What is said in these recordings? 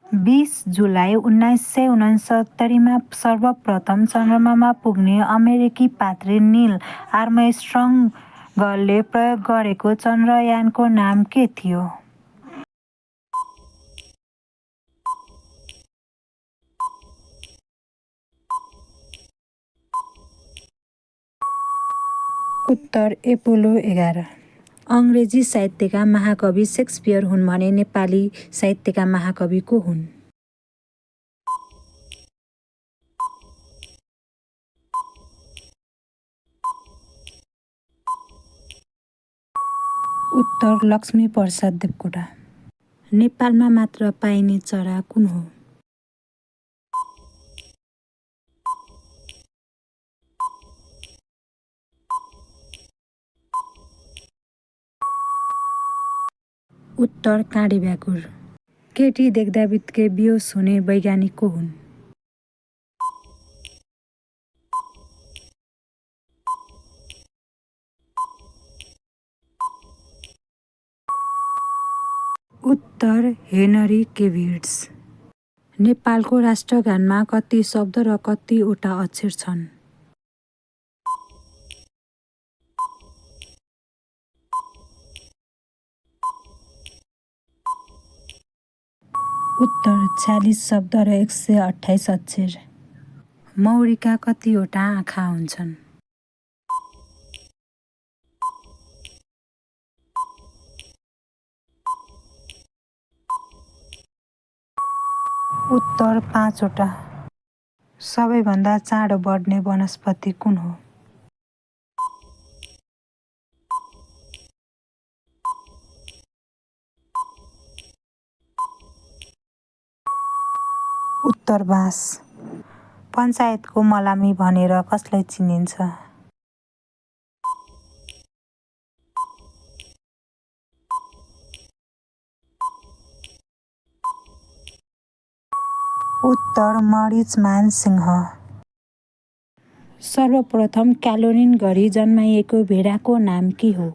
20 जुलाई 1969मा सर्वप्रथम चन्द्रमामा पुग्ने अमेरिकी पात्रे निल आर्मस्ट्रङले प्रयोग गरेको चन्द्रयानको नाम के थियो? उत्तर एपोलो 11। अङ्ग्रेजी साहित्यका महाकवि शेक्सपियर हुन् भने नेपाली साहित्यका महाकवि को हुन्? उत्तर लक्ष्मीप्रसाद देवकोटा। नेपालमा मात्र पाइने चरा कुन हो? उत्तर काँडे भ्याकुर। केटी देख्दा बित्तिकै बेहोस हुने वैज्ञानिक को हुन्? उत्तर हेनरी केभिड्स। नेपालको राष्ट्रगानमा कति शब्द र कतिवटा अक्षर छन्? उत्तर 46 शब्द र 128 अक्षर। मौरीका कतिवटा आँखा हुन्छन्? उत्तर 5 वटा। सबैभन्दा चाँडो बढ्ने वनस्पति कुन हो? उत्तर बाँस। पञ्चायतको मलामी भनेर कसलाई चिनिन्छ? उत्तर मणिचमान सिंह। सर्वप्रथम क्यालोनिन गरी जन्माइएको भेडाको नाम के हो?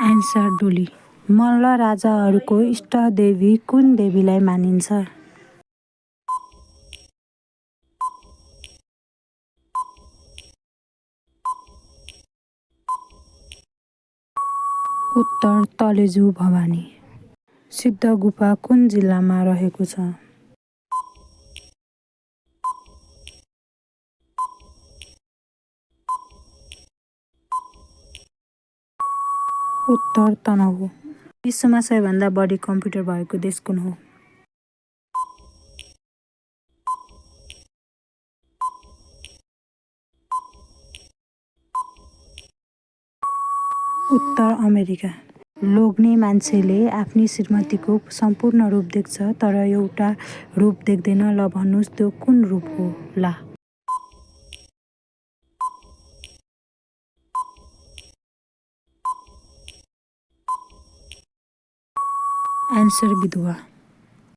एन्सर डोली। मल्ल राजाहरूको इष्टदेवी कुन देवीलाई मानिन्छ? उत्तर तलेजु भवानी। सिद्ध गुफा कुन जिल्लामा रहेको छ? उत्तर तनहुँ। विश्वमा सबैभन्दा बढी कम्प्युटर भएको देश कुन हो? उत्तर अमेरिका। लोग्ने मान्छेले आफ्नी श्रीमतीको सम्पूर्ण रूप देख्छ तर एउटा रूप देख्दैन, ल भन्नुहोस् त्यो कुन रूप होला? एन्सर विधवा।